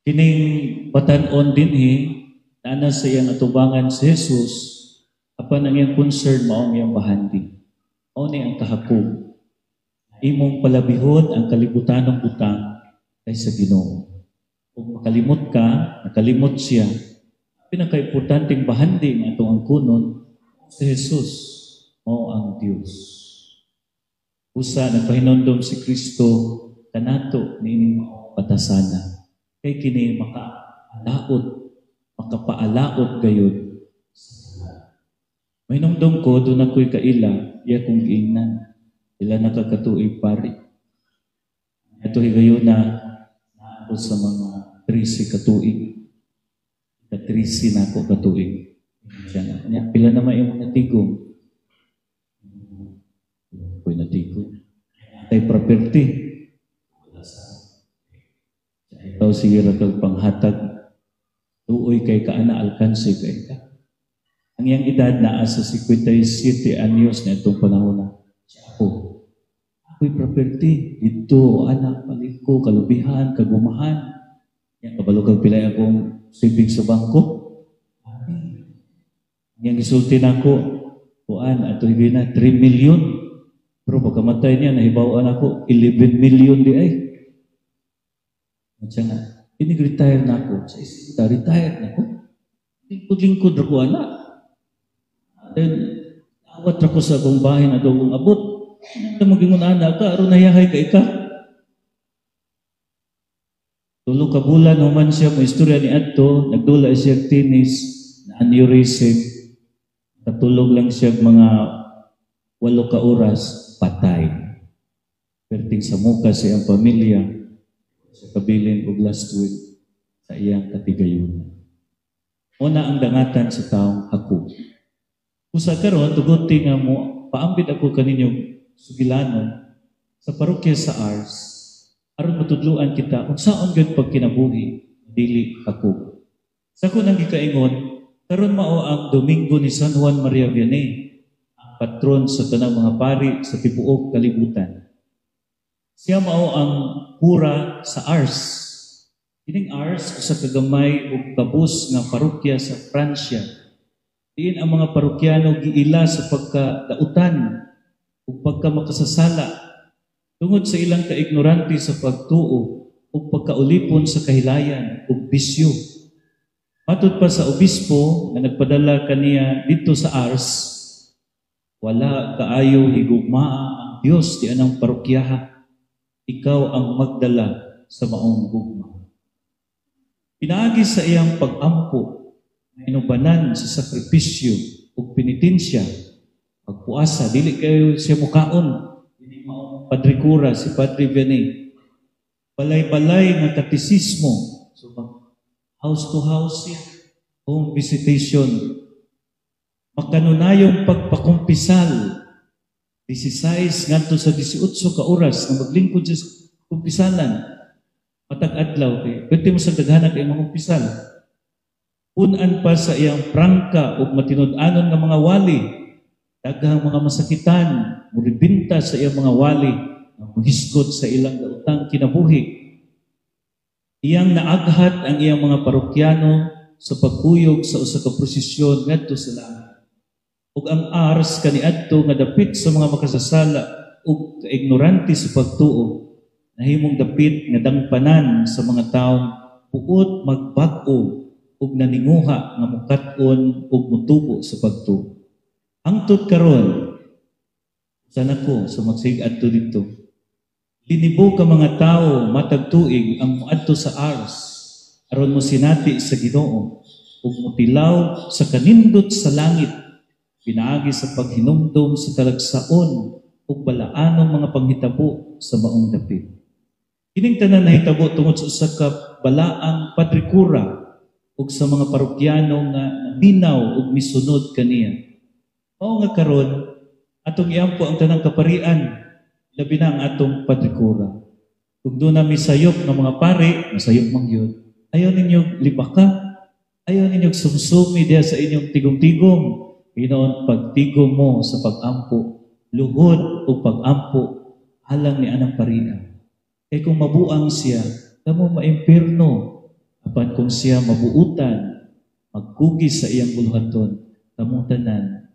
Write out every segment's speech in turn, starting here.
Kining batan-on dinhi, naa sa iyang atubangan si Jesus, apan ang iyang concern mao ang iyang bahandi. Mao ni ang kahakog. Imong palabihon ang kalibutanong butang kaysa Ginoo. Kung makalimot ka, nakalimot siya. Pinaka-importanteng bahandi nga atong angkunon si Jesus, mao ang Dios. Usa nagpahinumdom si Kristo kanato niining maong batasana. Kay kini makaalaot, makapaalaot gayud. Mahinumdom ko, duna ko'y kaila, iya kong giingnan. Ila na ka katuig, pare. Ito higayuna na ako sa mga 13 katuig. Ka-13 na ako katuig. Siya na. Nya, pila na man imong natigom? Ako'y natigom. Kay property. Ikaw sige ra kag panghatag. Luoy kay ka ana, alkanse kay ka. Ang iyang edad naa sa 57 anyos na itong panahon na. Ako. Ako'y property. Dito, anak, palit ko, kalubihan, kagumahan. Yan, kabalo kag pilay akong savings sa bangko. Ang iyang gisulti nako, kuan, ato na 3 million. Pero pagkamatay niya, nahibaw-an ako, 11 million di ay. At siya nga, inig-retire na ako. Sa isita, retire na ako. Lingkod-lingkod ako, anak. Then, awat ako sa akong bahin na akong abot. Ano magingon anak ka, aron nayahay ka ika. 3 ka bulan human siya mo istorya ni adto, nagdula siya tennis, na aneurysm. Katulog lang siya mga 8 ka oras, patay. Perting sa muka sa iyang pamilya, sa kabilin og last week sa iyang katigayunan. Una ang dangatan sa taong hako. Usa karon, tuguti nga mo paambit ako kaninyo sugilanon sa parokya sa Ars aron matudloan kita unsaon gyud pagkinabuhi dili hako. Sa ko nang gikaingon, karon mao ang Domingo ni San Juan Maria Vianney, ang patron sa tanang mga pari sa tibuok kalibutan. Siya mao ang kura sa Ars. Kining Ars usa ka gamay ug kabus nga parokya sa Pransya. Diin ang mga parokyano giila sa pagkadautan ug pagkamakasasala tungod sa ilang kaignorante sa pagtuo ug pagkaulipon sa kahilayan ug bisyo. Matud pa sa obispo nga nagpadala kaniya dito sa Ars, wala kaayo higugmaa ang Dios di anang parokyaha. Ikaw ang magdala sa maong gugma. Pinaagi sa iyang pag-ampo, inubanan sa sakripisyo ug penitensya, pagpuasa, dili kayo siya mukaon. Dili maong Padre Kura, si Padre Vianney. Balay-balay nga katisismo. So, house to house siya. Home visitation. Makanunayong pagpakumpisal. 16 ngadto sa 18 ka oras nga maglingkod siya sa kumpisalan. Matag adlaw kay pwede mo sa daghanan kay mangumpisal. Punan pa sa iyang prangka ug matinud-anon nga mga wali. Daghang mga masakitan, muribinta sa iyang mga wali, nga muhisgot sa ilang daotang kinabuhi. Iyang naaghat ang iyang mga parokyano sa pagkuyog sa usa ka prosesyon ngadto sa langit. Ug ang Ars kaniadto nga dapit sa mga makasasala ug kaignorante sa pagtuo, nahimong dapit nga dangpanan sa mga taong buot magbag-o ug naninguha nga mukat-on ug mutubo sa pagtuo. Hangtod karon, sana ko sa magsig adto dito. Linibo ka mga tawo matag tuig ang moadto sa Ars aron mo sinati sa Ginoo ug motilaw sa kanindot sa langit pinaagi sa paghinumdom sa talagsaon ug balaanong mga panghitabo sa maong dapit. Kining tanan nahitabo tungod sa usa ka balaang padrikura ug sa mga parokyano nga naminaw ug misunod kaniya. Mao nga karon atong iampo ang tanang kaparian, labi na ang atong padrikura. Kung duna misayop nga mga pari, masayop man gyud. Ayaw ninyo libaka, ayaw ninyo sumsumi diha sa inyong tigom-tigom. Ginoon, pagtigom mo sa pag-ampo, luhod o pag-ampo, alang ni anang parian. Kay kung mabuang siya, kamo maimpirno. siya mabuutan, magkugi sa iyang buluhaton, kamong tanan.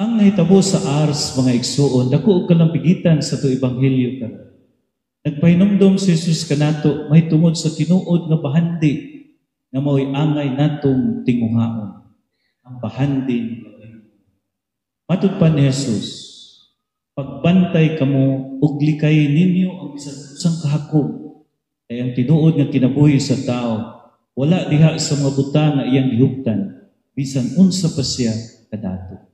Ang nahitabo sa Ars, mga igsuon, dako og kalambigitan sa ato ebanghelyo karon. Nagpahinumdom si Jesus kanato mahitungod sa tinuod nga bahandi nga mao'y angay natong tinguhaon. Ang bahandi. Matud pa ni Jesus, "Pagbantay kamo ug likay ninyo ang bisan unsang kahakob, kay ang tinuod nga kinabuhi sa tao wala diha sa mga butang nga iyang gihuptan, bisan unsa pa siya kadato."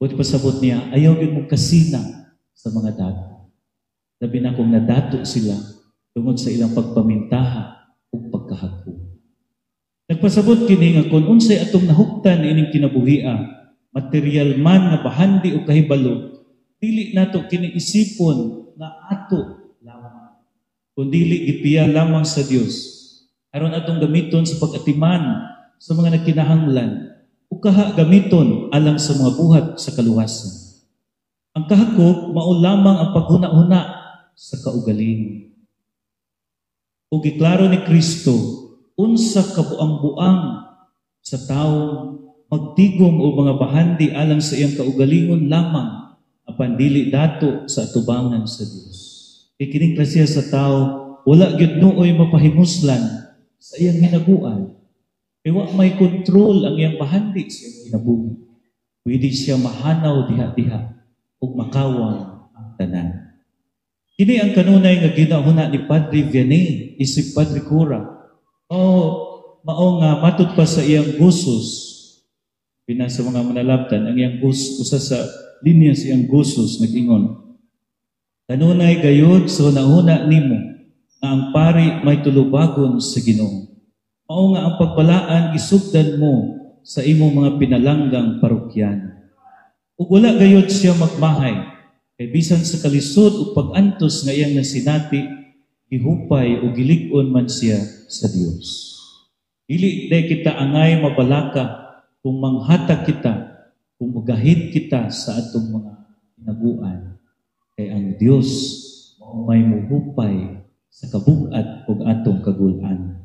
Buot pasabot niya, ayaw gyud mo kasina sa mga dato. Labi na kung nadato sila tungod sa ilang pagpamintaha ug pagkahakog. Nagpasabot kini nga kung unsay atong nahuptan ining kinabuhia, material man nga bahandi o kahibalo, dili nato kini isipon nga ato lamang, kun dili gipiya lamang sa Dios aron atong gamiton sa pag-atiman sa mga nagkinahanglan ug kaha gamiton alang sa mga buhat sa kaluwasan. Ang kahakog mao lamang ang paghuna-huna sa kaugalingon. Ug giklaro ni Kristo unsa kabuang-buang sa tawo magtigom og mga bahandi alang sa iyang kaugalingon lamang apan dili dato sa atubangan sa Dios. Kay kining klase sa tao wala gyud nooy mapahimuslan sa iyang hinaguan. Kay wa may kontrol ang iyang bahandi sa iyang kinabuhi. Pwede siya mahanaw diha-diha ug makawang ang tanan. Kini ang kanunay nga ginahuna ni Padre Vianney isip Padre Cura. O mao nga matud pa sa iyang gozos, bisan sa mga manalabtan, ang iyang usa sa linya sa iyang gozos nag-ingon: "Kanunay gayud sa hunahuna nimo nga ang pari may tulubagon sa Ginoo. Mao nga ang pagbalaan gisugdan mo sa imong mga pinalanggang parokyano." Ug wala gayud siya magmahay kay bisan sa kalisod ug pag-antos nga iyang nasinati, gihupay o gilig-on man siya sa Dios. Dili day kita angay mabalaka kung manghatag kita, kung mugahid kita sa atong mga hinaguan. Kay ang Dios mao may muhupay sa kabug-at ug atong kagul-an.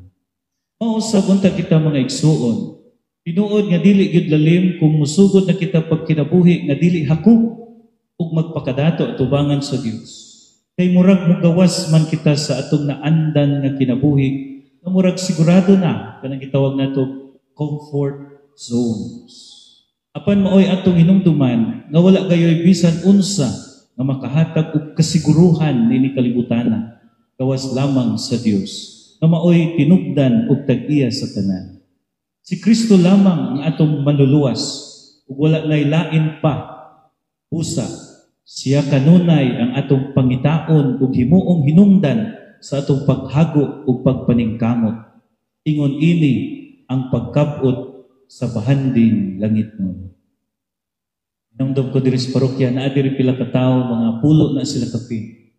Mao sa unta kita, mga igsuon, tinuod nga dili gyud lalim kung musugod na kita pagkinabuhi nga dili hakog ug magpakadato atubangan sa Dios. Kay murag mugawas man kita sa atong naandan nga kinabuhi nga murag sigurado na, kanang gitawag nato comfort zones. Apan maoy atong hinumduman nga wala gayoy bisan unsa nga makahatag og kasiguruhan nini kalibutana gawas lamang sa Dios nga maoy tinubdan ug tag-iya sa tanan. Si Kristo lamang ang atong manluluwas ug wala nay lain pa. Busa siya kanunay ang atong pangitaon ug himuong hinungdan sa atong paghago ug pagpaningkamot. Ingon ini ang pagkabot sa bahanding langitnon. Hinumdom ko diri sa parokya, naa diri pila ka tawo, mga pulo na sila kapin.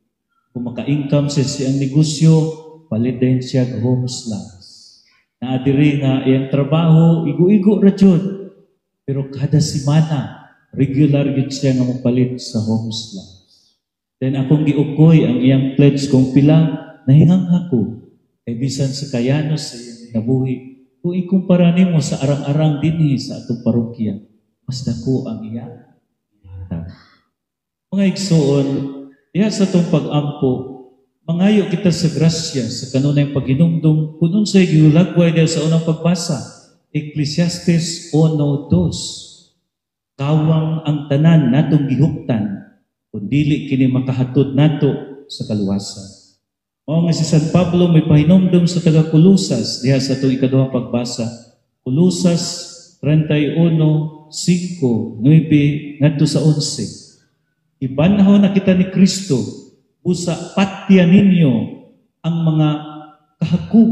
Kung maka-income siya sa iyang negosyo, palit din siya og home slabs. Naa diri nga iyang trabaho, igo-igo ra jud. Pero kada semana, regular gyud siya nga mopalit sa home slabs. Then akong giukoy ang iyang pledge kung pila, nahingangha ko. Kay bisan sa kayanos sa iyang kinabuhi, kung ikumpara nimo sa arang-arang dinhi sa atong parokya, mas dako ang iyang gihatag. Mga igsuon, diha sa atong pag-ampo, mangayo kita sa grasya sa kanunay paghinumdum kung unsay gihulagway diha sa unang pagbasa, Ecclesiastes 1:2. Kawang ang tanan natong gihuptan kung dili kini makahatod nato sa kaluwasan. Mao nga si San Pablo may pahinumdum sa taga Colosas diha sa atong ikaduhang pagbasa. Colosas 31:5, 9 ngadto sa 11. "Ibanhaw na kita ni Kristo, busa patya ninyo ang mga kahakog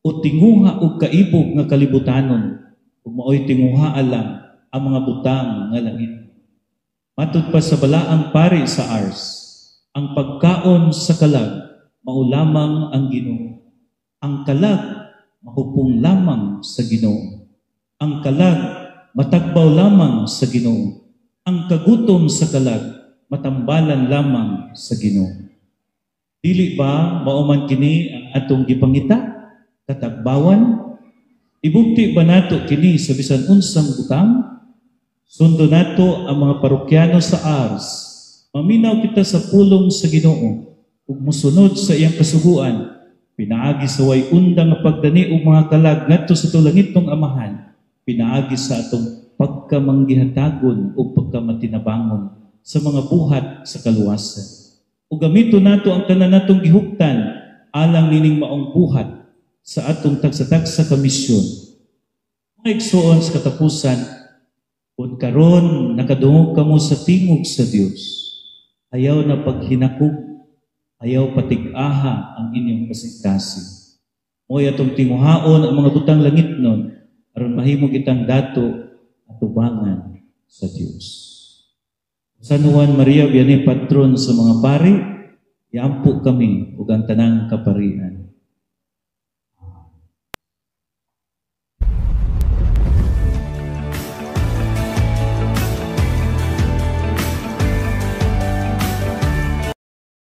o tinguha og kaibog nga kalibutanon, ug maoy tinguha lang ang mga butang nga langit." Matud pa sa balaang pari sa Ars, ang pagkaon sa kalag mao lamang ang Ginoo. Ang kalag mahupong lamang sa Ginoo. Ang kalag matagbaw lamang sa Ginoo. Ang kagutom sa kalag matambalan lamang sa Ginoo. Dili ba mao man kini ang atong gipangita, katagbawan? Ibugti ba nato kini sa bisan unsang butang? Sundo nato ang mga parokyano sa Ars. Maminaw kita sa pulong sa Ginoo ug mosunod sa iyang kasuguan pinaagi sa way undang nga pagdani og mga kalag ngadto sa atong langitnong Amahan, pinaagi sa atong pagkamanggihatagon ug pagkamatinabangon sa mga buhat sa kaluwasan. Ug gamito nato ang tanan natong gihuptan alang nining maong buhat sa atong tagsa-tagsa ka misyon. Mga igsoon, sa katapusan, kung karon nakadungog kamo sa tingog sa Dios, ayaw na paghinakog, ayaw patig-aha ang inyong kasing-kasing. Mo'y atong tinguhaon ang mga butang langitnon aron mahimo kitang dato atubangan sa Dios. San Juan Maria Vianney, patron sa mga pari, iampo kami ug ang tanang kaparian.